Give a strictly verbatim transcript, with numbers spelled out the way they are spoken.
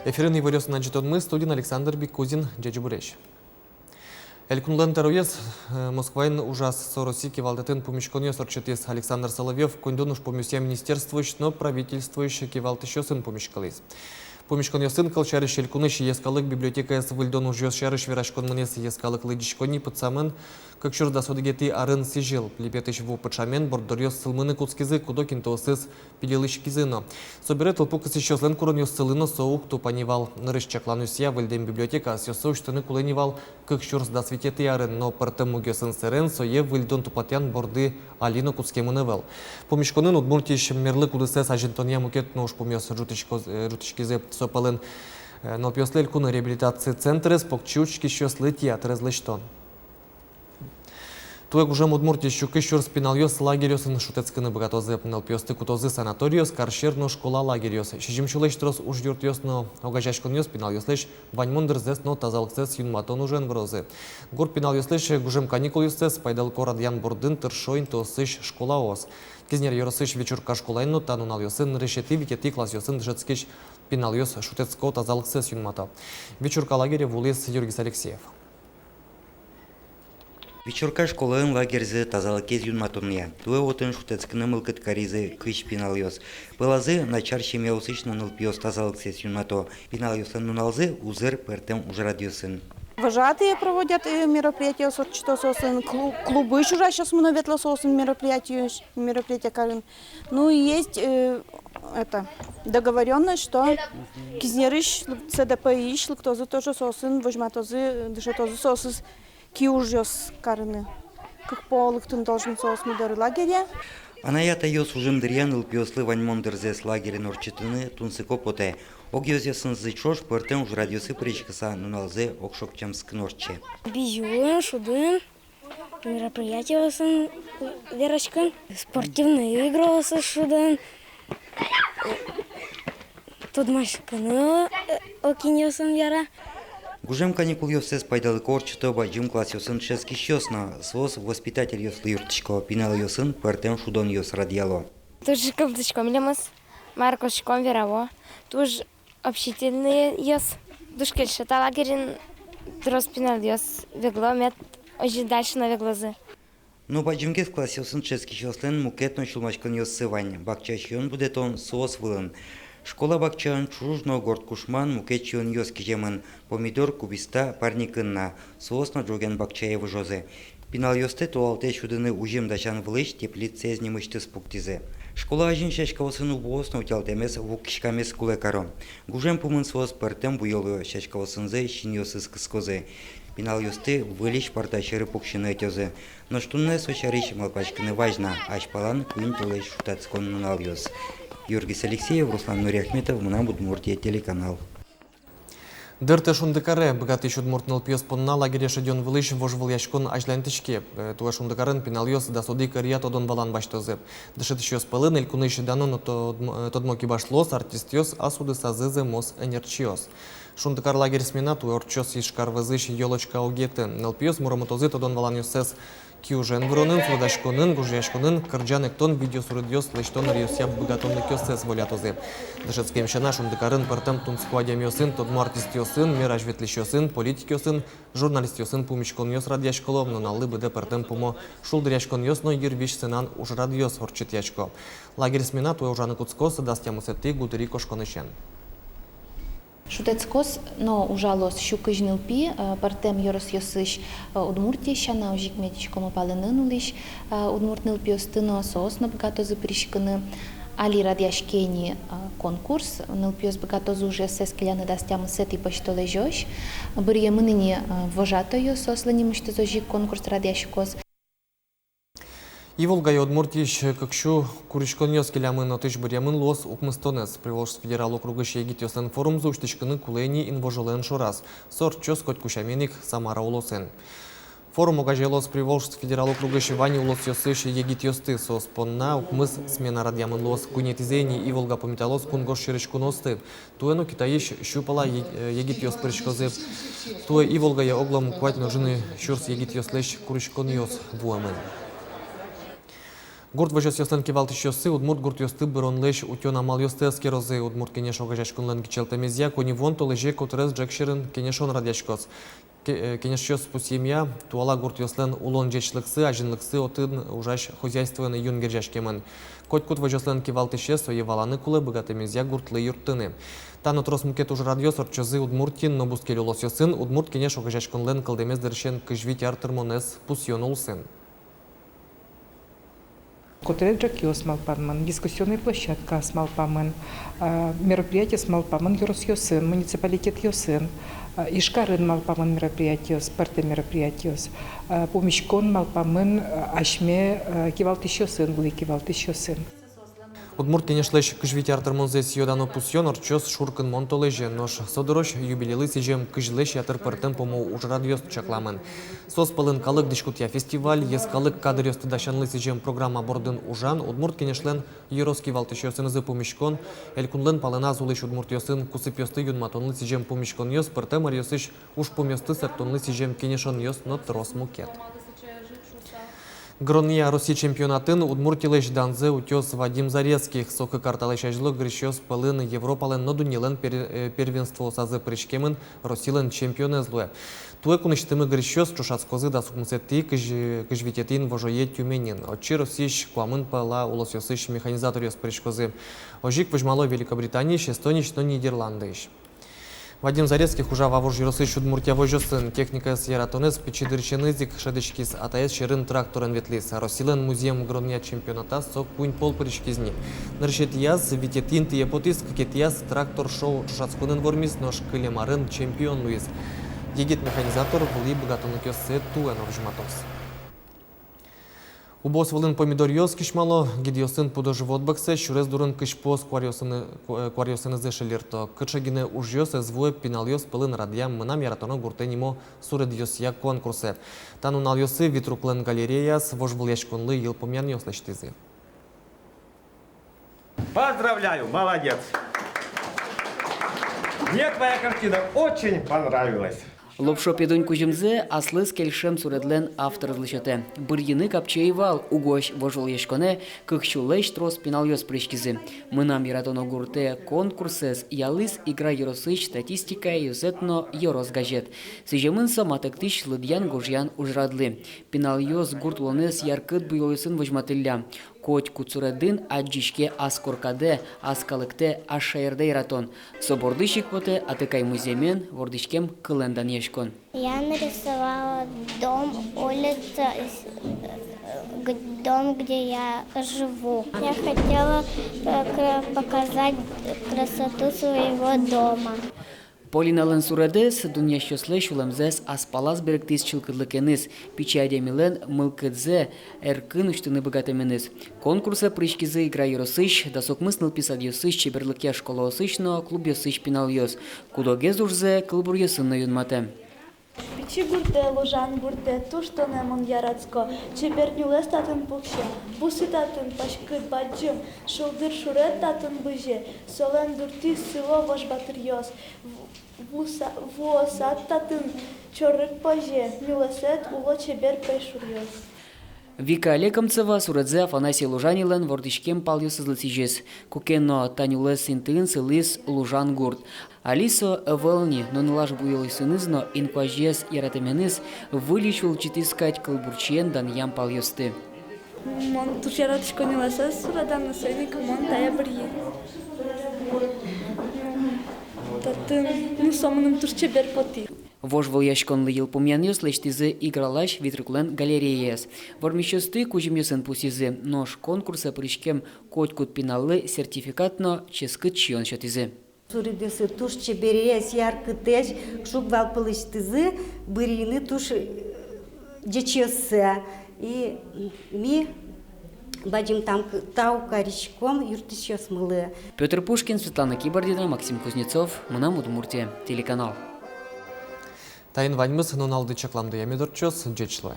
Эфирын иворъёсын ӝытонмы, студиын Александр Бикузин. Ӟечбуресь! Элькунлэн тӧроез, э, Москваын ужаз. Со Россиысь кивалтэтын пумиськонъёс ортчытӥз. Александр Соловьёв коньдон ужпумъёсъя министерствоысь но правительствоысь кивалтӥсьёсын пумиськылӥз. Пумиськонъёсын, кылсярысь, элькунысь йӧскалык библиотекаез выльдон ужъёс сярысь вераськон мынӥз. Йӧскалык лыдӟиськонни пытсамын кык сюрс дас одӥгетӥ арын сӥзьыл. Липетысь ву пыӵамен борддоръёс сылмыны кутскизы, куд-ог интыосыз пилилӥськизы но. Собере тылпу кысӥсьёслэн куронъёссылы но со уг тупа ни вал. Нырысь чакланъёсъя, выльдэм библиотека ӧсъёссэ усьтыны кулэ ни вал кык сюрс дас витетӥ арын, но пӧртэм мугъёсын сэрен сое выльдон-тупатъян борды али но кутскемын ӧвӧл. Пумиськонын Удмуртиысь мерлык удысэз азинтонъя мукет но ужпумъёс ӝутӥськоз-, э, ӝутӥськизы. Со пӧлын, э, нылпиослы элькун реабилитаци центрез, покчи учкисьёслы театрез лэсьтон. Туэ гужем Удмуртиысь сю кызь сюрс пиналъёс лагерьёсын шутэтскыны быгатозы. Нылпиосты кутозы санаториос, карсьӧр но школа лагерьёс. Сизьым сюлэсь трос ужъюртъёс но огазеяськонъёс пиналъёслэсь ваньмон дырзэс но тазалыксэс юнматон ужен вырозы. Гурт пиналъёслэсь гужем каникулъёссэс пайдалыко радъян бордын тыршо интыосысь школаос. Кизнер ёросысь Вечурка школаын но та нуналъёсы нырысетӥ-витетӥ классъёсын дышетскись пиналъёс шутэтско, тазалыксэс юнмато. Вечурка лагере вуылӥз Юргис Алексеев. Вечурка школаын лагерьзы тазалыкез юнматонъя. Туэ отын шутэтскыны мылкыд каризы кызь пиналъёс. Пӧлазы начар семьяосысь но нылпиос тазалыксэс юнмато. Пиналъёслэн нуналзы узыр пӧртэм ужрадъёсын. Вожатые проводят, э, мероприятиос ортчыто соосын, клу-, клубысь ужасьёсмы но ветло соосын мероприятиос, мероприятие карын. Ну и есть, э, это, договорённость, что Кизнерысь, С Д П-ысь лыктозы тоже соосын, возьматозы, дышетозы соосыз киужъёс карыны. Кык пол лыктыны должен соос ми доры лагере. Анай-атайёс ужын дыръя нылпиослы ваньмон дырзэс лагерьын ортчытыны тунсыко потэ. Огъёзъёсынызы ӵош пӧртэм ужрадъёсы пыриськыса нуналзэ огшорчамскын ортче. Бызьылон, шудон, мероприятиосын вераськон, спортивной игръёсын шудон, тодматскыны, э, кинъёсын яра. Гужем каникулъёссэс пайдалыко ортчыто бадӟым классъёсын дышетскисьёс но. Соос воспитательёслы юрттӥсько, пиналъёсын пӧртэм шудонъёс радъяло. Туж кылзӥськом милемыз, мар кошком, верало. Туж общительнойёс, туж кельше та лагерьын, трос пиналъёс вегло, мед озьы дальше но веглозы. Но бадӟымгес классъёсын дышетскисьёслэн мукет но сюлмаськонъёссы вань. Бакча сиён будэтон соос вылын. Школа бакчаын ӵуж но горд кушман мукет сиёнъёс киземын: помидор, кубиста, парникын на. Соос но ӝоген бакчае выжозы. Пиналъёсты толалтэ сюдыны узьым дасян вылысь теплицаез нимысьтыз пуктӥзы. Школа азьын сяськаосын убоос но утялтэмез, вукиськамез кулэ каро. Гужем пумын соос пӧртэм буёлъёс сяськаосынызы синъёсыз кыскозы. Пиналъёсты выльысь парта сьӧры пуксьыны ӧтёзы. Нош туннэ со сярысь малпаськыны вазь на. Азьпалан куинь толэзь шутэтскон нуналъёс. Юргис Алексеев, Руслан Нуриахметов, «Мынам Удмуртие» телеканал. Дыртэ Шундыкаре. Быгатӥсь удмурт нылпиос понна лагере шедён вылысь вожвылъяськон азьланьтӥське. Э, туэ Шундыкарын пиналъёс дас одӥг ӧръя тодон-валан басьтозы. Дышетӥсьёс пӧлын элькунысь дано но тодмо-, э, тодмо кибашлыос, артистъёс, ас удысазы зэмос ӧнерчиос. Шундыкар лагерь смена туэ ортчоз Ижкар вӧзысь «Ёлочка» огетын. Нылпиос муромытозы тодон-валанъёссэс киужен выронын, суредаськонын, гожъяськонын, кырӟан-эктон, видеосуредъёс лэсьтон ӧръёсъя быгатонлыкъёссэс волятозы. Дышетскем сяна, Шундыкарын пӧртэм тунсыко адямиосын, тодмо артистъёсын, мер азьветлӥсьёсын, политикъёсын, журналистъёсын пумиськонъёс радъяськыло, нуналлы быдэ пӧртэм пумо шулдыръяськонъёс но йырвизь сценаын ужрадъёс ортчытъясько. Лагерь смена туэ ужаны кутскоз дас тямысэтӥ гудыри кошконысен. Шутэтскоз но ужалоз сю кызь нылпи, э, пӧртэм ёросъёсысь, э, Удмуртиысь сяна. Озьы ик ми ӧтиськомы палэнын улӥсь, э, удмурт нылпиосты но. Соос но быгатозы пыриськыны. Али радъяське ини, э, конкурс. Нылпиос быгатозы ужъёссэс келяны дас тямысэтӥ пӧсьтолэзёзь. Быръемын ини, э, вожатойёс, соослэн нимысьтыз озьы ик конкурс радъяськоз. Иволгае Удмуртиысь кык сю куриськонъёс келямын, отысь быръемын луоз укмыстонэз. Приволжск федерал округысь егитъёслэн форумзы усьтӥськыны кулэ ини инвожолэн шораз. Со ортчоз котьку сямен ик Самара улосын. Форум огазеялоз Приволжск федерал округысь вань улосъёсысь егитъёсты. Соос понна укмыс смена радъямын луоз. Куинетӥзэ ини Иволга пумиталоз кунгож сьӧрысь куноосты. Туэ но Китайысь сю пала е-, э, егитъёс пыриськозы. Туэ Иволгае оглом куать но ӝыны сюрс егитъёслэсь куриськонъёс вуэмын. Гурт возёсъёслэн кивалтӥсьёссы удмурт гуртъёсты быронлэсь утён амалъёсты эскерозы. Удмурт кенеш огазеяськонлэн кичӧлтэмезъя коньывуон толэзе котырес ӝӧк сьӧрын кенешон радъяськоз. Ке-, э, кенешчиос пусъемъя, туала гуртъёслэн улон ӟечлыксы, азинлыксы отын ужась хозяйствоен юн герӟаськемын. Котькуд возёслэн кивалтӥсез сое валаны кулэ, быгатэмезъя гуртлы юрттыны. Та но трос мукет ужрадъёс ортчозы Удмуртиын но бускель улосъёсын. Удмурт кенеш огазеяськонлэн кылдэмез дырысен кызь вить ар тырмонэз пусъён улсын. Котырес ӝӧкъёс малпамын, дискуссионной площадкаос малпамын, а, мероприятиос малпамын ёросъёсын, муниципалитетъёсын, а, Ижкарын малпамын мероприятиос, пӧртэм мероприятиос, а, пумиськон малпамын, а, асьме, а, кивалтӥсьёсын, вылӥ кивалтӥсьёсын. Удмурт кенешлэсь кызь вить ар тырмонзэ сӥё-дано пусъён ортчоз шуркынмон толэзе, нош со дырозь юбилейлы сӥзем кызьлэсь ятыр пӧртэм пумо ужрадъёс чакламын. Соос пӧлын калык дӥськутъя фестиваль, йӧскалык кадръёсты дасянлы сӥзем программа бордын ужан, Удмурт кенешлэн ёрос кивалтӥсьёсынызы пумиськон, элькунлэн палэназ улӥсь удмуртъёсын кусыпъёсты юнматонлы сӥзем пумиськонъёс, пӧртэм ӧръёсысь ужпумъёсты сэрттонлы сӥзем кенешонъёс но трос мукет. Гронъя Россия чемпионатын Удмуртилэсь данзэ утёз Вадим Зарецких. Со кык ар талэсь азьло гырисьёс пӧлын Европалэн но дуннелэн пер-, э, первенствоосазы пыриськемын, Россилэн чемпионэз луэ. Туэ кунысьтымы гырисьёс ӵошатскозы дас укмысэтӥ, кызь-, кызь витетӥ инвожое Тюменьын. Отчы Россиысь куамын пала улосъёсысь механизаторъёс пыриськозы. Озьы ик возьмало Великобританиысь, Эстониысь но Нидерландысь. Вадим Зарецких ужа Вавож ёросысь «Удмуртия» возёсын. Техникаез яратонэз пичи дырысеныз ик шӧдӥськиз, атаез сьӧрын тракторен ветлӥз. Россилэн музъем Гронъя чемпионатаз со куинь пол пыриськиз ни. Нырысетӥяз витетӥ интые потӥз, кыкетӥяз трактор-шоу ӵошатсконын вормиз, нош кылем арын чемпион луиз. Егит механизатор вылӥ быгатонлыкъёссэ туэ но возьматоз. Убос вылын помидоръёс кисьмало, гидъёсын пудо-живот бӧксэ, сюрес дурын кызьпуос куаръёсыны-, ку-, э, куаръёсынызы шелырто. Кыӵе гинэ ужъёс ӧз вуэ пиналъёс пӧлын радъям «Мынам яратоно гуртэ» нимо суредъёсъя конкурсэ. Та нуналъёсы Витруклэн галереяяз вожвылъяськонлы йылпумъянъёс лэсьтӥзы. Поздравляю, молодец! Мне твоя картина очень понравилась. Лопшо Педунь кузьымзэ аслыз кельшем суредлэн авторызлы сётэ. Бырйыны капчи ӧй вал, угось вожвылъяськонэ кык сюлэсь трос пиналъёс пыриськизы. «Мынам яратоно гуртэ» конкурсэз ялӥз Игра ёросысь статистикая ёзэт но ёрос газет. Сӥземын со матэктӥсь лыдъян-гожъян ужрадлы. Пиналъёс гурт улонэз яркыт буёлъёсын возьматӥллям. Котькуд суредын адӟиське ас коркадэ, ас калыктэ, ас шаердэ яратон. Со бордысь ик потэ атыкай музъемен вордӥськем кылэн данъяськон. Я нарисовала дом, улица, с-, э, г-, дом, где я живу. Я хотела, э, кра-, показать красоту своего дома. Полиналэн суредэз дунъясьёслэсь сюлэмзэс ас палаз берыктӥз чылкытлыкеныз, пичи адямилэн мылкыдзэ эркын усьтыны быгатэменыз. Конкурсэ пыриськизы Игра ёросысь, дас укмыс нылпи садъёсысь, чеберлыкъя школаосысь но клубъёсысь пиналъёс. Куд-огез ужзэ кылбуръёсын но юнматэ. Пичи гуртэ, Лужан гуртэ, туж тонэ мон яратӥсько. Чебер нюлэс татын пуксе, бусы татын паськыт, бадӟым, шулдыр шурет татын бызе, солэн дуртӥз сыло вож батыръёс. Ву-, вуса-, вуосад татын чорыг позе, нюлэсэд уло чебер пӧйшуръёс. Вика Лекомцева суредзэ Афанасий Лужанинлэн вордӥськем палъёсызлы сӥзиз. Куке но та нюлэс интыын сылӥз Лужан гурт. Али со ӧвӧл ни, но нылаш буёлъёсыныз но инкуазез яратэменыз выльысь улӟытӥз кадь кылбурчиен данъям палъёсты. Мон туж яратӥсько нюлэсэз суреданы, соин ик мон тае бырйи. Татын, ну, со мыным туж чебер потӥз. Вожвылъяськонлы йылпумъянъёс лэсьтӥзы Игралась Витруклэн галереяяз. Вормисьёсты кузьымъёсын пусйизы, нош конкурсэ пыриськем котькуд пиналлы сертификат но ческыт сиён сётӥзы. Суредъёссы туж чебересь, яркытэсь, шуг вал пӧлысьтызы, бырйыны туж, э, ӟечъёссэ. И ми бадӟым тау к-, тау кариськом юрттӥсьёсмылы. Пётр Пушкин, Светлана Кибардина, Максим Кузнецов, «Мынам Удмуртие» телеканал. Таин ваньмыз. Нуналды чакламдыя мед ортчоз. Ӟеч луэ.